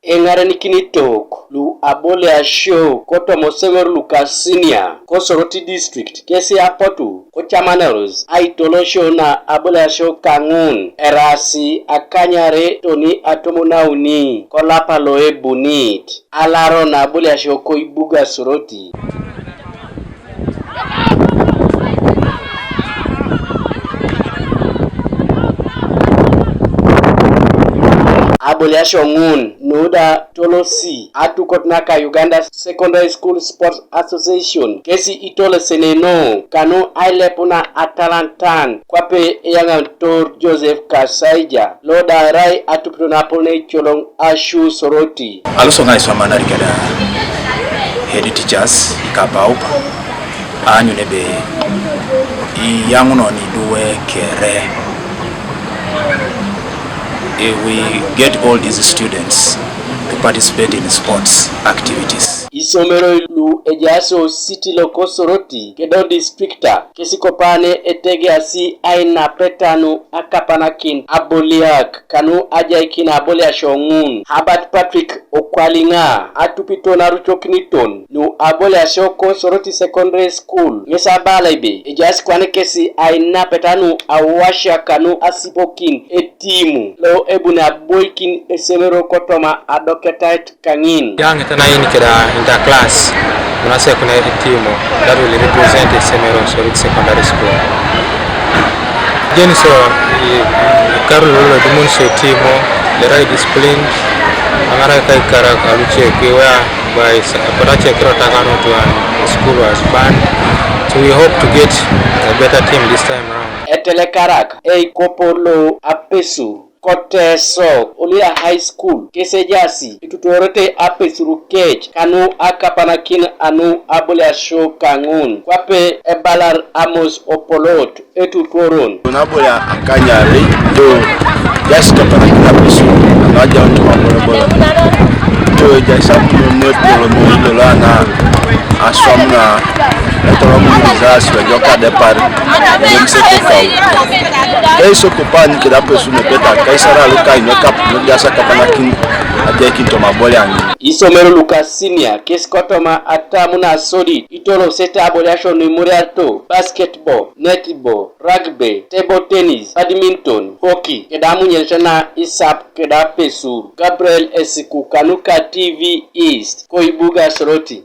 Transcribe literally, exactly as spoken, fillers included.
Eŋarenikinitok lu aboliasio kotoma osomero luka Senior ko Soroti district kesi apotu ko Chamaneros aitolosio na aboliasio kaŋun eraasi akanyare toni atomon auni kolapa loebunit. Alaro na aboliasio koibuga Soroti. Aboliasio ŋun nuda tolosi atukot naka Uganda Secondary School Sports Association kesi itoloseneno kanu ailepuna atalantan kwape eyaŋantor Joseph Kasaija loda rai atupito napol neicoloŋ asu Soroti. Aloso ŋa iswamanari keda head teachers ikapaup aanyun ebe iyaŋunon iduwe kere. Eh, we get all these students to participate in sports activities. Isomero lu ejaas o city loko Soroti kedo distrikta kesi kopane etegeasi ainapetanu akapanakin aboliak kanu ajaikin aboliasio ŋun. Herbert Patrick Okwaliŋa atupito narucokiniton nu aboliasio ko Soroti Secondary School ŋes abala ebe ejaas kwane kesi ainapeta nu awasia kanu asipokin etimu lo ebuni aboikin esomero kotoma adoketait kaŋin. Yaŋ etanain keda interclass, munase kuna etimu that will represent esomero Soroti Secondary School. Jeni so, i, karu lolo dumun so timo, lera discipline, amara kai kara kalu che kiwa by s-, kota che kiro takano to an, the school was banned. So we hope to get a better team this time round. Etelekarak eikopolo apesu koteso Olira High School kesejasi itutuorete apesur kec kanu akapanakin anu aboliasio kaŋun kwape ebalar Amos Opolot etutuoron. Nabolia akanyarei to jasi kapanakin apesur anu ajaun toma bolobolo to jasi apunono epolomoi lolo ana aswam na etolomuni rizasi lojok adepar. Dem sekokau eisokopani keda apesur nepeta kaisara lukainwekap nodiasa kapanakin ajaikin toma aboliaŋin. Isomero luka Senior kes kotoma atamun asodit itolosete aboliasio nuimuriato basketball, netball, rugby, table tennis, badminton, hockey keda amunyenete na isap keda apesur. Gabriel Esiku kanuka T V East koibuga Soroti.